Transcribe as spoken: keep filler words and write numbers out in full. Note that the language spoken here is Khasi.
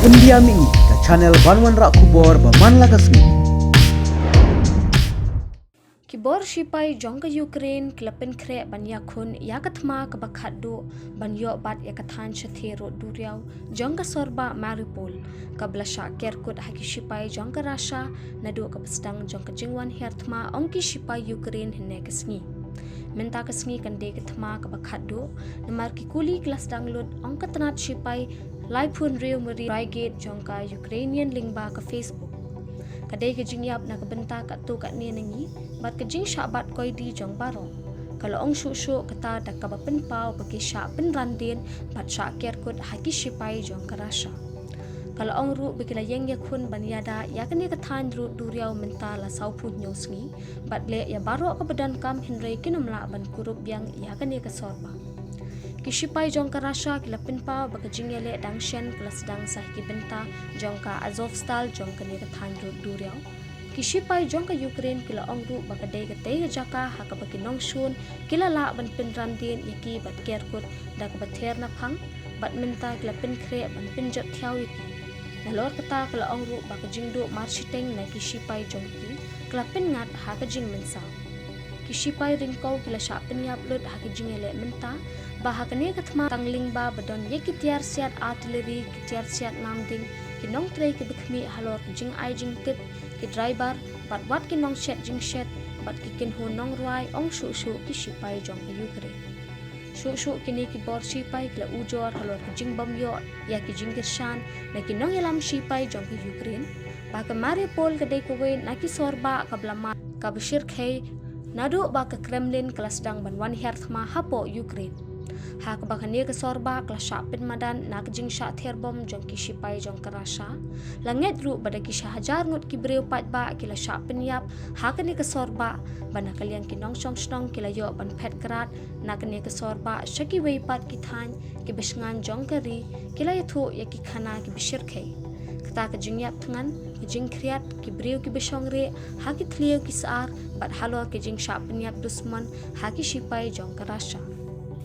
India Mini, ka channel ban wanrah khubor ba man la ka sngi. Ki bor shipai jong ka Ukraine ki la pynkhreh ban ïakhun ïa ka thma kaba khatduh ban ïoh bat ïa ka thaiñ shathie rud duriaw jong ka sorbah Mariupol, kaba la shah ker kut ha ki shipai jong ka Russia naduh kaba sdang jong ka jingwan hiar thma, ong ki shipai Ukraine hynne ka sngi. Mynta ka sngi kan dei ka thma kaba khatduh, namar ki kuli ki la sdang lut, ong ka tnat shipai laiphew hynriew mari brigade jong ka Ukrainian lyngba ka Facebook. Ka dei ka jingïap na ka bynta katto katne na ngi bad ka jingshah bat koidi jong baroh. Ka la ong shuh shuh kata da kaba pynpaw ba ki shah pynran dien bad shah ker kut ha ki shipai jong ka Russia. Ka la ong ruh ba ki la ïeng ïakhun ban ïada ïa kane ka thaiñ rud duriaw mynta la sawphew hynñiew sngi bad leh ïa baroh kaba donkam, hynrei kin ym lah ban kurup biang ïa kane ka sorbah. Ki shipai jong ka Russia ki la pynpaw ba ka jingïaleh dang shen ka la sdang sa ha ki bynta jong ka Azovstal jong kane ka thaiñ rud duriaw. Ki shipai jong ka Ukraine ki la ong ruh ba ka dei katei ka jaka ha kaba ki nongshun ki la lah ban pynran dien ïa ki bad ker kut da kaba ther na phang, bad mynta ki la pynkhreh ban pynjot thiaw ïa ki. Nalor kata ka la ong ruh ba ka jingduh marshiteng na ki shipai jong ki ka la pynngat ha ka jingmynsaw. Ki shipai ryngkew ki la shah pynïap lut ha ka jingïaleh mynta ba ha kane ka thma tang lyngba ba don ïa ki tiar siat artillery, ki tiar siat namding, ki nongtrei kiba khmih halor ka jingai jingtip, ki driver bad wat ki nongshet jingshet bad ki kynhun nongrwai, ong shuh shuh ki shipai jong ka Ukraine. Shuh shuh kine ki bor shipai ki la ujor halor ka jingbym ïoh ïa ki jingkyrshan na ki nongïalam shipai jong ka Ukraine ba ka Mariupol ka dei kawei na ki sorbah kaba la mar kaba shyrkhei naduh ba ka Kremlin ka la sdang ban wan hiar thma hapoh Ukraine. Ha kaba kane ka sorbah ka la shah pynmadan na ka jingshah ther bom jong ki shipai jong ka Russia, la ngeit ruh ba da ki shi hajar ngut ki briew paidbah ki la shah pynïap ha kane ka sorbah, ba na ka liang ki nongshong shnong ki la ïoh ban phet grad na kane ka sorbah sha kiwei pat ki thaiñ kiba shngaiñ jong ka ri, ki la ïathuh ïa ki khana kiba shyrkhei. Kata ka jingïap thngan, ka jingkhriat, ki briew kiba shong rieh ha ki thliew ki sar bad halor ka jingshah pynïap dusmon ha ki shipai jong ka Russia.